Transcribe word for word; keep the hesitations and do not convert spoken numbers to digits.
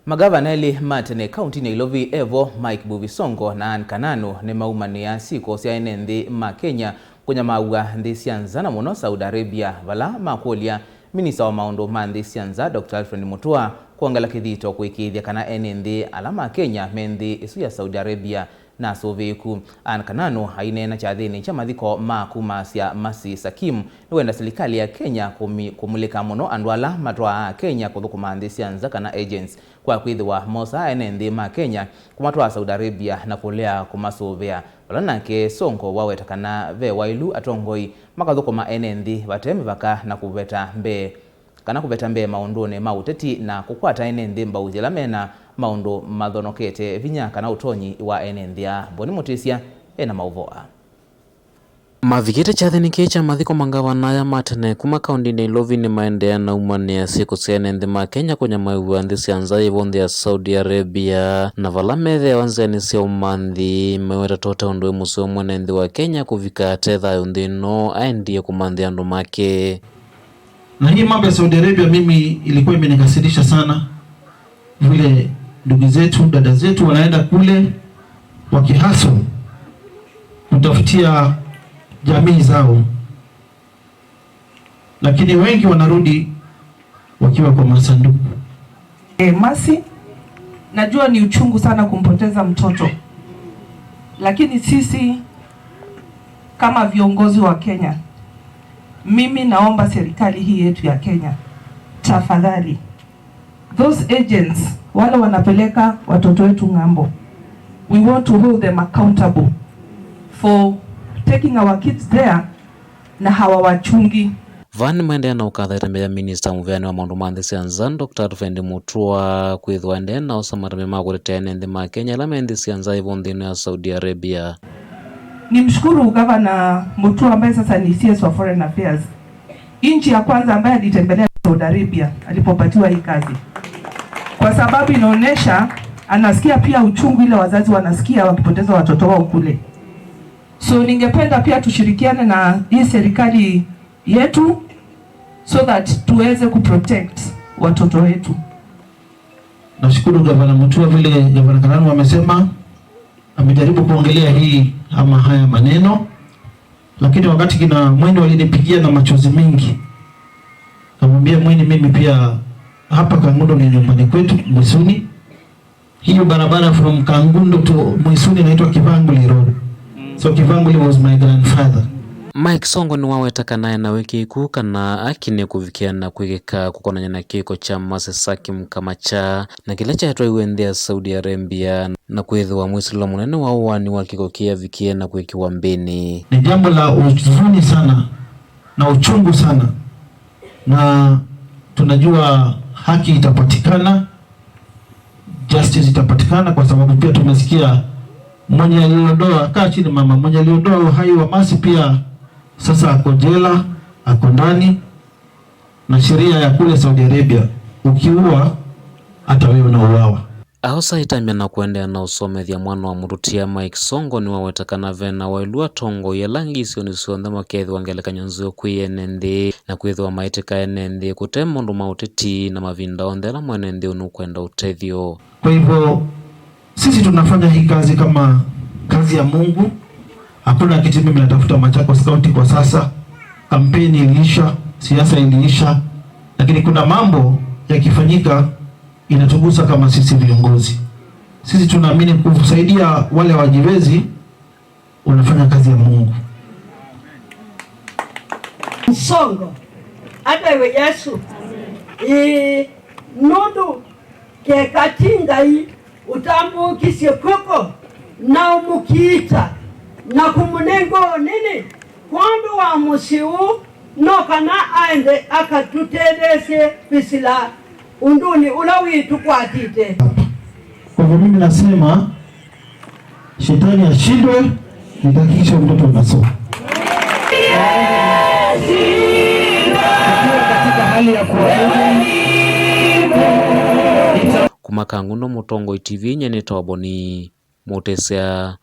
Magavana elĩ ma tene kauntinĩ ya Ilovi evo, Mike Mbuvi Sonko na Anne Kananu, nĩmaumanĩa syĩko sya ene nthĩ ma Kenya kũnyamaaw'a nthĩ sya nza, na mũno Saudi Arabia, vala makũlya minista wa maũndũ ma nthĩ sya nza, Doctor Alfred Mutua, kwongela kĩthito kũĩkĩĩthya kana ene nthĩ ala ma Kenya me nthĩ ĩsu ya Saudi Arabia nasũvĩĩku. Anne Kananu aineena kyathĩnĩ kya mathiko ma kumasya Mercy Sakim, nĩwenda silikalĩ ya Kenya kũmi-, kũmulĩka mũno andũ ala matwaa Kenya kũthũkũma nthĩ sya nza, kana agents, kwa kwĩthĩwa mosaa ene nthĩ ma Kenya kũmatwaa Saudi Arabia na kũlea kũmasũvĩa, vala nake Sonko waweta kana ve waĩlu atongoi makathũkũma ene nthĩ vate mĩvaka na kũveta mbee kana kũveta mbee maũndũnĩ ma ũteti na kũkwata ene nthĩ mbau yĩla mena maũndũ mathonokete vinya kana ũtonyi wa ene nthĩ aa. Boni Mũtĩsya ena maũvoo aa. Mavikĩte kyathĩnĩ kĩĩ kya mathiko, mangavana aya ma tene kuma kauntinĩ ya Ilovi nĩmaendeea na umanĩa syĩko sya ene nthĩ ma Kenya kũnyamaaw'a nthĩ sya nza, yĩvo nthĩ ya Saudi Arabia, na vala methĩawa nzĩanĩ sya ũmanthi, meweta tote ũndũ wĩ mũseo mwene nthĩ wa Kenya kũvika ate thayũ nthĩ ĩno aendie kũmanthĩa andũ make. Na hii mambo ya Saudi Arabia mimi ilikuwa imenikasirisha sana, vile ndugu zetu, dada zetu wanaenda kule wakihustle kutafutia jamii zao, lakini wengi wanarudi wakiwa kwa masanduku. E, Mercy, najua ni uchungu sana kumpoteza mtoto, lakini sisi kama viongozi wa Kenya, mimi naomba serikali hii yetu ya Kenya, tafadhali, those agents, wale wanapeleka watoto wetu ng'ambo, we want to hold them accountable for taking our kids there na hawawachungi. Vaa nĩmaendeea na ũkatha ĩtambya ya minista mũveani wa maũndũ ma nthĩ sya nza, Doctor Alfred Mutua, kwĩthĩwa endee na osa matambya ma kũtetea ene nthĩ ma Kenya ala me nthĩ sya nza, yĩvo nthĩ ĩno ya Saudi Arabia. Nimshukuru Gavana Mutua ambaye sasa ni C S wa Foreign Affairs. Hii nchi ya kwanza ambaye alitembelea Saudi Arabia alipopatiwa hii kazi, kwa sababu inaonyesha anasikia pia uchungu ile wazazi wanasikia wakipoteza watoto wao kule. So ningependa pia tushirikiane na hii serikali yetu so that tuweze kuprotect watoto wetu. Nashukuru Gavana Mutua, vile Gavana Kananu amesema, amejaribu kuongelea hii ama haya maneno, lakini wakati kina Mweni walinipigia na machozi mengi, kamwambia Mweni, mimi pia hapa Kangundo ni nyumbani kwetu, Mwisuni. Hiyo barabara from Kangundo to Mwisuni inaitwa Kivanguli Road. So Kivanguli was my grandfather. Mike Sonko nĩwaweta kana ena wĩkĩĩku kana akinĩe kũvikĩa na kwĩkĩka kũkonany'a na kĩko kya Mercy Sakim Kamacha na kĩla kyatwaiwe nthĩ ya Saudi Arabia, na kwĩthĩwa mwĩsĩlo mũnene wa ũaani wa kĩko kĩĩ avikie na kwĩkĩwa mbĩnĩ. Ni jambo la huzuni sana na uchungu sana, na tunajua haki itapatikana, justice itapatikana, kwa sababu pia tumesikia mwenye aliondoa, kaa chini mama, mwenye aliondoa uhai wa Mercy pia sasa ako jela, ako ndani, na sheria ya kule Saudi Arabia, ukiua, hata wewe unauawa. Aosa ĩtambya na kũendeea na ũsomethya mwana wa mũtũtia, Mike Sonko nĩwaweta kana ve na waĩlu atongoi ala ngisionĩ syonthe makethĩwa ngelekany'o nzeo kwĩ ene nthĩ, na kwĩthĩwa maĩtĩka ene nthĩ kũte maũndũ ma ũteti na mavinda onthe ala mwene nthĩ ũnũkwenda ũtethyo. Kwa hivyo, sisi tunafanya hii kazi kama kazi ya Mungu. Hakuna kitu mimi natafuta Machakos County kwa sasa. Kampeni iliisha, siasa iliisha, lakini kuna mambo yakifanyika inatugusa kama sisi viongozi. Sisi tunaamini kusaidia wale wajiwezi, unafanya kazi ya Mungu. Nsongo, ata iwe Yesu. Ĩĩ, nũndũ keka ti Ngai ũtambũũkisye kw'oko na ũmũkiita na kũmũnenga ũnene kwondũ wa mũsyĩ ũũ, no kana aende akatũtetheesye kwĩsĩla ũndũnĩ ũla wĩtũkwatĩte. Kwa hivyo mimi nasema, shetani ashindwe, nitahakikisha mtoto anasoma. Kuma Kangundo, Mũtongoi T V, nyie nĩtawa Boni Mũtĩsya.